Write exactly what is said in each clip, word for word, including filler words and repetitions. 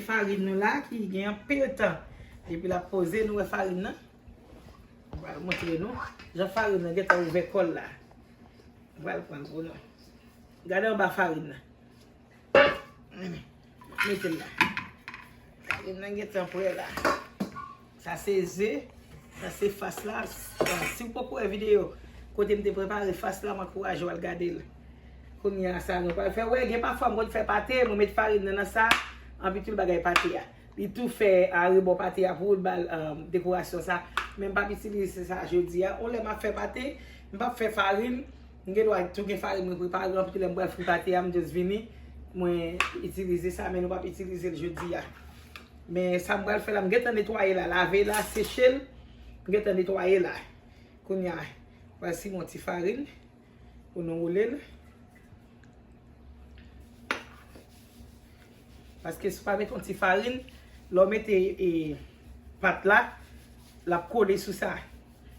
Farin nou la ki gen anpil tan depi l ap poze, nou wè farin nan. M pral montre nou jan farin nan gentan ouvè kò l la. M pral pran l pou nou. Gade anba farin nan. Mete l la. Farin nan gentan prè la. Sa se ze, sa se fas la. Bon, si w poko wè videyo kote m te prepare fas la, m ankouraje w al gade l. Kounye a sa nou pral fè. Wè, gen pafwa m konn fè pate, mwen met farin nan nan sa, anpitil bagay pate a. Li tou fè arebò pate a pou l ba l, um, dekorasyon sa. Men m p ap itilize sa jodi a. On lè m ap fè pate, m p ap fè farin. M gen dwa tou gen farin mwen prepare, anpitil lè m pral fri pate a, m just vini, mwen itilize sa, men nou p ap itilize l jodi a. Men sa m pral fè la, m gentan netwaye la, lave la, seche l. M gentan netwaye la. Kounye a, m pral simen yon ti farin pou nou woule l. Paske si w pa mete yon ti farin, lè w mete, e, pat la, l ap kole sou sa.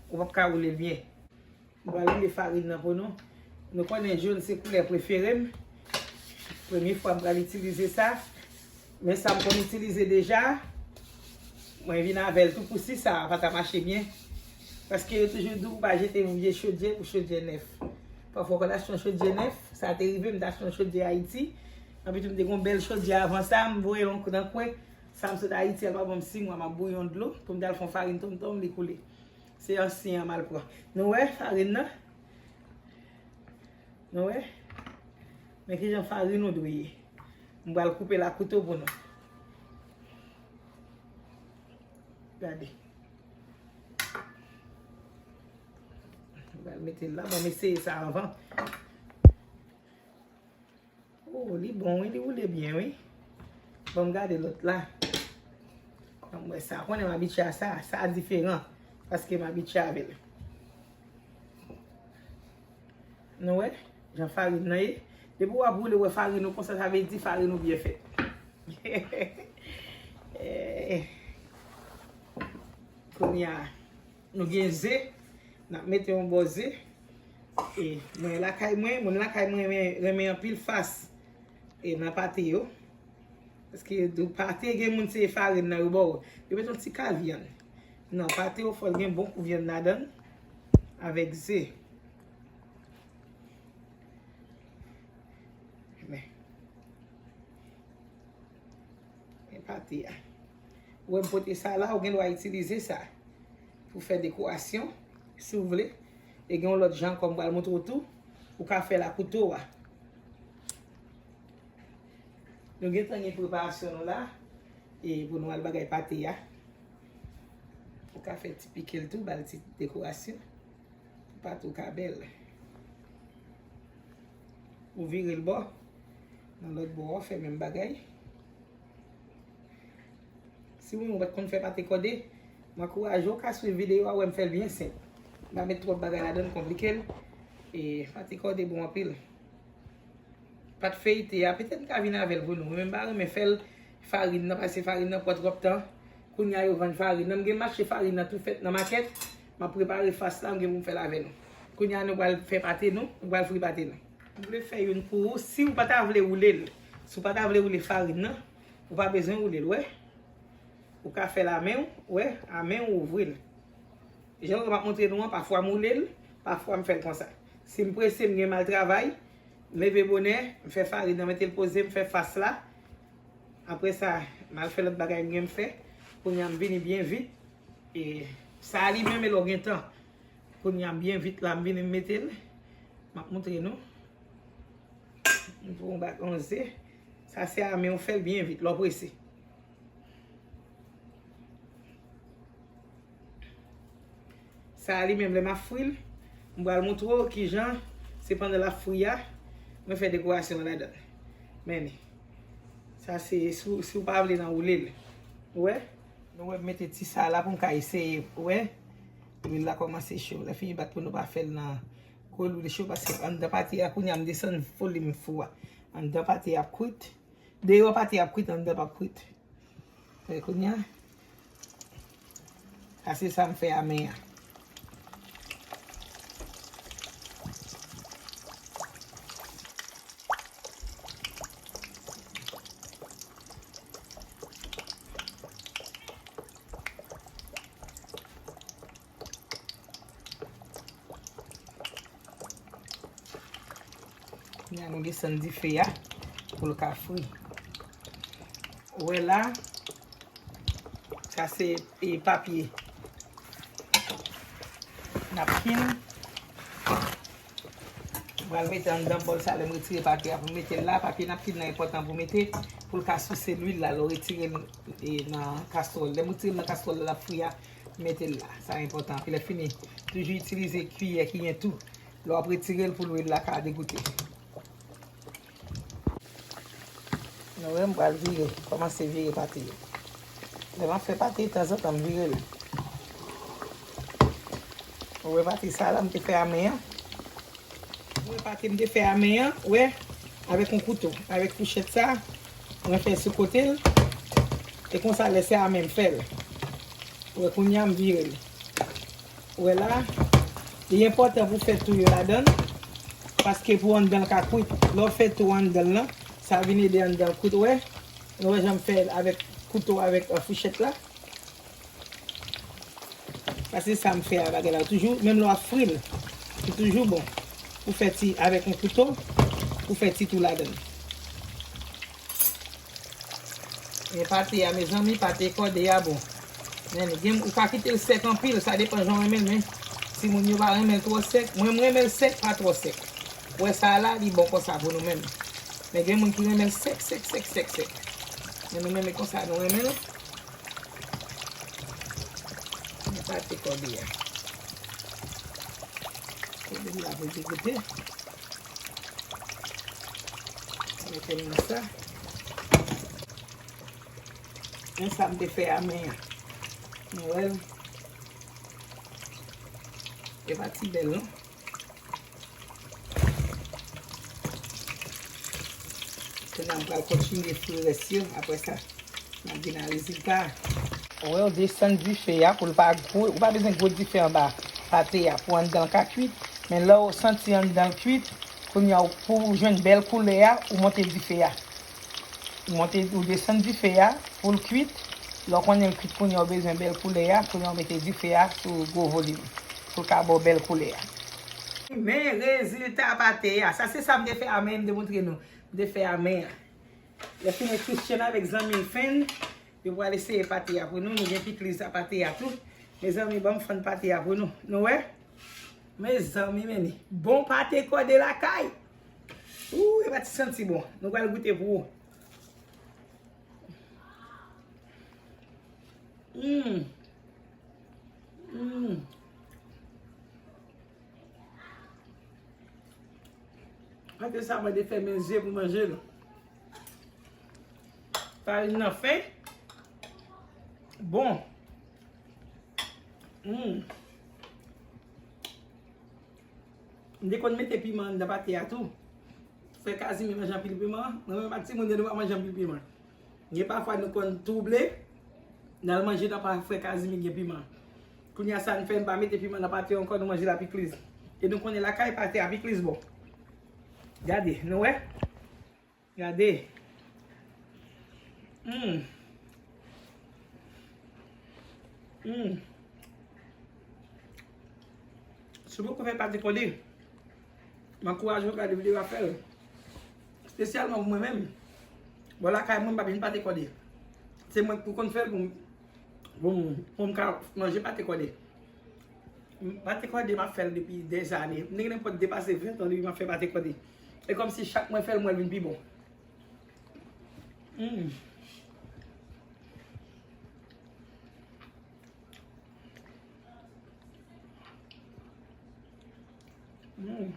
Ou p ap ka woule l byen. M pral woule farin nan pou nou. Nou konnen jòn se koulè prefere m. Premye fwa m pral itilize sa. Men sa m konn itilize deja. Mwen vin avè l tou pou si sa a pa ta mache byen. Paske yo toujou di w pa jete yon vye chodyè pou chodyè nèf. Pafwa w konn achte yon chodyè nèf. Sa te rive m te achte yon chodyè Ayiti. Anpi tou m te gen yon bèl chodyè avan sa. M voye l yon kou nan kwen. Sa m sot Ayiti, al pa ban m siy mwa, m ap bouyi yon dlo pou m t al fè yon farin tonton, li koule. Se ansyen an m al pran. Nou wè farin nan? Nou wè? Men kijan farin nou dwe ye. M pral koupe l ak kouto pou nou. Gade. M pral mete l la. Bon, m eseye sa anvan. Oh, li bon, wi, li woule byen, wi. Ban m gade lòt la. Ban m wè sa. Konnen m abitye a sa. Sa diferan. Paske m abitye avè l. Nou wè? Jan farin nan ye. Depi w ap woule, w wè farin ou konsa, sa vle di farin ou byen fèt. Eh. Kounye a, nou gen ze. N ap mete yon bò ze. E, mwen lakay mwen, moun lakay mwen renmen, renmen anpil fas. E nan pate yo. Paske dou pate gen moun se farin nan yo ba w. Yo met yon ti kal vyann. Nan pate yo fò l gen bon kou vyann ladan l. Avèk ze. Men. Men pate a. Ou wè m pote sa la, ou gen dwa itilize sa pou fè dekorasyon, si w vle. E gen yon lòt jan ankò m pral montre w tou, ou ka fè l ak kouto a. Nou gentan gen preparasyon nou la, e pou nou al bagay pate a. Ou ka fè ti pike l tou, ba l ti dekorasyon. Pou pate w ka bèl. Ou vire l bò. Nan lòt bò a, w fè menm bagay. Si ou menm ou pa t konn fè pate kòde, m ankouraje w ka swiv videyo a, wè m fè l byen senp. M pa met twòp bagay ladan l, konplike l. E pate kòde bon anpil. Pat feyite a, petèt m ka vin avè l pou nou. Men m pa renmen fè l farin nan, paske farin nan pran twòp tan. Kounye a yo vann farin nan. M gen mache farin nan tou fèt nan makèt. M ap prepare fas la, m gen pou m fè l avè nou. Kounye a nou pral fè pate nou, nou pral fri pate nou. M vle fè youn pou ou, si w pa ta vle woule l. Si w pa ta vle woule farin nan, ou pa bezwen woule l, wè. Ou ka fè l a men w, wè, a men w ouvri l. Jan m ap montre nou an, pafwa m woule l, pafwa m fè l konsa. Si m prese, m gen mal travay, m leve bonè, m fè farin nan, mete l poze, m fè fas la. Apre sa, m al fè lòt bagay m gen m fè. Kounye a m vini byen vit. E sa a li menm, e lè w gen tan. Kounye a m byen vit la, m vini m mete l. M ap montre nou. M pran yon bak, yon ze. Sa se a men w fè l byen vit, lè w prese. Sa a li menm, lè m ap fri l, m pral montre w kijan se pandan l ap fri a, mwen fè dekorasyon an ladan l. Men li. Sa se si w, si w pa vle nan woule l. Ou wè? Nou wè m mete ti sa la pou m ka eseye, ou wè? Lwil la kòmanse cho. Lè fini bat pou nou pa fè l nan gwo lwil cho, paske anndan pate a kounye a m desann volim fou a. Anndan pate a ap kwit. Deyò pate a ap kwit, anndan p ap kwit. Wè kounye a. Sa se sa m fè a men an. Nou desann dife a pou l ka fri. Ou wè la, sa se, e, papye napkin. M pral mete anndan bòl sa, lè m retire papye a pou m mete l la. Papye napkin nan enpòtan pou mete, pou l ka souse lwil la. Lè w retire l, e, nan kastwòl, lè m retire l nan kastwòl la, l ap fri a, m mete l la. Sa enpòtan. Epi lè fini, toujou itilize kiyè ki gen tou. Lè w ap retire l pou lwil la ka degoute. Nou wè, m pral vire, kòmanse vire pate yo. Lè m ap fè pate, tanzantan m vire l. Ou wè pate sa la, m te fè a men an. Ou wè pate m te fè a men an, ou wè, avèk yon kouto, avèk fouchèt sa, mwen fè sou kote l. E konsa, lè se a men m fè l. Ou wè, kounye a m vire l. Ou wè la, li enpòtan pou fè tou yo ladan l, paske pou anndan l ka kwit. Lè w fè tou anndan l lan, sa vin ede anndan l kwit, ou wè. Nou wè jan m fè l avèk kouto, avèk, euh, fouchèt la. Sa se sa m fè a bagay la. Toujou, menm lè w ap fri l, li toujou bon pou fè ti avèk yon kouto, pou fè ti tou ladan l. Men pate a, mezanmi, pate kòde a bon. Men gen, ou ka kite l sèk anpil, sa depann jan w renmen l, men timoun yo pa renmen l twò sèk. Mwen, m renmen l sèk, pa twò sèk. Ou wè sa a la, li bon konsa pou nou menm. Men gen moun ki renmen l sèk, sèk, sèk, sèk, sèk. Men nou menm, e konsa nou renmen l. Men pate kòde a. Kòde a pou degoute. Mete l nan sa. Men sa m te fè a men an. Nou wè l. E pa ti bèl, non. Kounye a m pral kontinye fri rès yo. Apre sa, n ap vin a rezilta a. Ou wè, w desann dife a pou l pa gwo. Ou pa bezwen gwo dife anba pate a pou anndan l ka kwit. Men lè w santi anndan l kwit, kounye a, pou w jwenn bèl koulè a, ou monte dife a. Ou monte, ou desann dife a pou l kwit. Lè w konnen l kwit, kounye a w bezwen bèl koulè a, kounye a w mete dife a sou gwo volim pou l ka ba w bèl koulè a. Men rezilta pate a. Sa se sa m te fè a men, m te montre nou. M te fè a men an. Lè fini, Christian avèk zanmi l Fen, yo pral eseye pate a pou nou. Nou gen pikliz a pate a tou. Mezanmi, ban m fann pate a pou nou. Nou wè? Mezanmi, men li. Bon pate kòde lakay. Ooh, e pa ti santi bon. Nou pral goute pou ou. Mm. Mm. Pate sa mwen te fèmen je pou manje l. Farin nan fen. Bon. Mm. M te konn mete piman anndan pate a tou. Frè Kazimi manje anpil piman. Mwen menm ak timoun yo, nou pa manje anpil piman. Gen pafwa nou konn twouble, n al manje nan pa frè Kazimi gen piman. Kounye a sa n fè, n pa mete piman nan pate ankò, nou manje l a pikliz. E nou konnen lakay pate a pikliz bon. Gade, nou wè? Gade. Hmm. Hmm. Si w poko fè pate kòde, m ankouraje w gade videyo a, fè l. Espesyalman pou mwen menm. Bò lakay mwen, m pa byen pate kòde. Se mwen ki konn fè l pou m, pou m, pou m ka manje pate kòde. Pate kòde, m ap fè l depi dèzane. M gen nenpòt depase ven tan depi m ap fè pate kòde. E kòmsi chak mwen fè l, m wè l vin pi bon. Mm. Mm.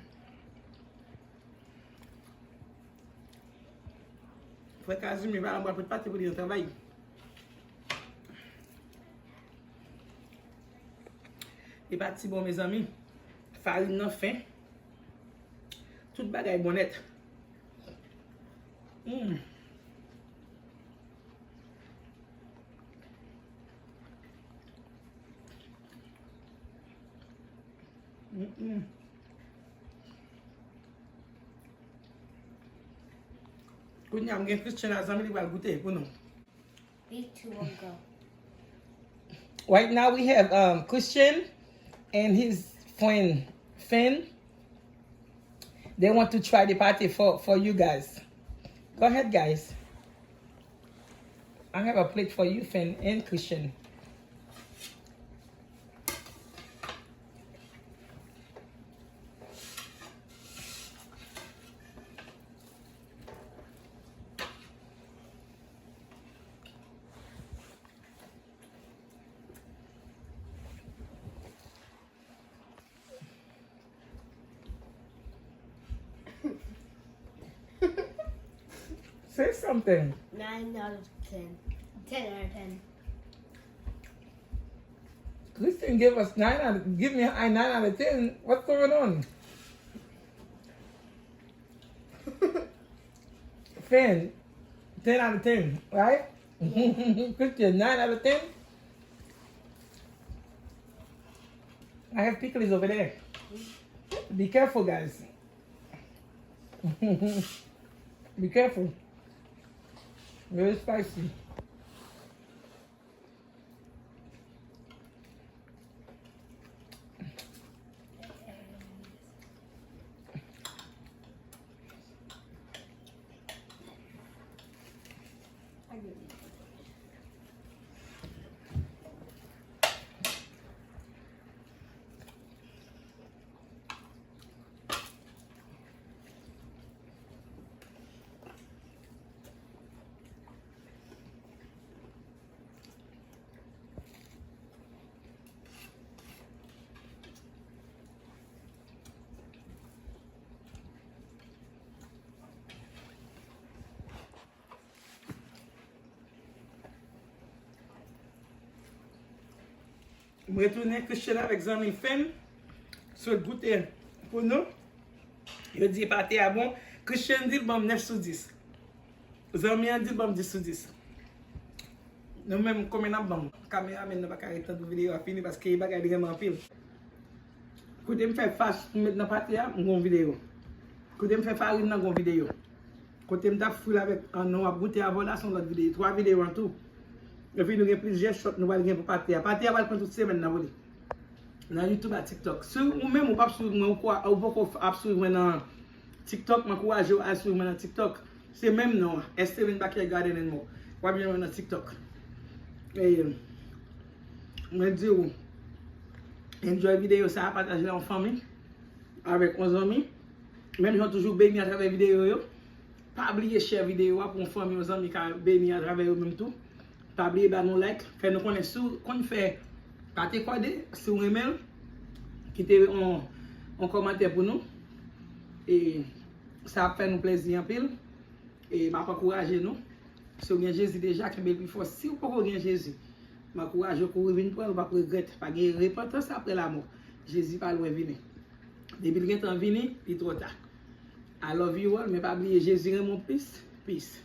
Frè Kazimi pa la, m pral pot pate pou li nan travay. Li pati bon, mezanmi. Farin nan fen. Tout bagay bon nèt. Hmm. Mm, mm. Kounye a, m gen Christian la, zanmi, li pral goute pou nou. Me too, uncle. Right now we have, um, Christian and his friend Finn. They want to try the pate for, for you guys. Go ahead, guys. I have a plate for you, Finn and Christian. Say something. Nine out of ten. Ten out of ten. Christian gave us nine out of, give me a nine out of ten. What's going on? Finn, ten out of ten, right? Christian, nine out of ten. I have pickles over there. Be careful, guys. Be careful. Very spicy. M retounen, Christian avèk zanmi l Finn sot goute pou nou. Yo di pate a bon. Christian di l ban m nèf sou dis. Zanmi an di l ban m dis sou dis. Nou menm, konbyen n ap ban m? Kameramèn nan pa ka ret tann pou videyo a fini paske bagay li renmen anpil. Kote m fè fas m met nan pate a, m gon videyo. Kote m fè farin nan, gon videyo. Kote m t ap fri l avèk an nou ap goute avè w la, se yon lòt videyo. Twa videyo an tou. Epi nou gen plizyè shot nou pral gen pou pate a. Pate a pral pran tout semèn nan pou li. Nan YouTube ak TikTok. Si ou menm ou p ap swiv mwen, ou kwa, ou poko f- ap swiv mwen nan TikTok, m ankouraje w al swiv mwen nan TikTok. Se menm non an, Esteline Backyard Garden and More. W ap jwenn mwen nan TikTok. E, mwen di w, enjoy videyo sa a, pataje l a yon fanmi, avèk yon zanmi. Menm jan toujou beni atravè videyo yo. Pa bliye share videyo a pou yon fanmi, yon zanmi ka beni atravè yo menm tou. Pa bliye ba nou like, fè nou konnen si w konn fè pate kòde, si w renmen l, kite yon, yon kòmantè pou nou. E sa ap fè nou plezi anpil. E m ap ankouraje nou. Si w gen Jezi deja, kenbe l pi fò. Si w poko gen Jezi, m ankouraje w kouri vin pran l, ou p ap regrèt. Pa gen repantans apre lamò. Jezi pa lwen vini. Depi l gentan vini, li twò ta. I love you all, men pa bliye Jezi renmen w plis. Peace.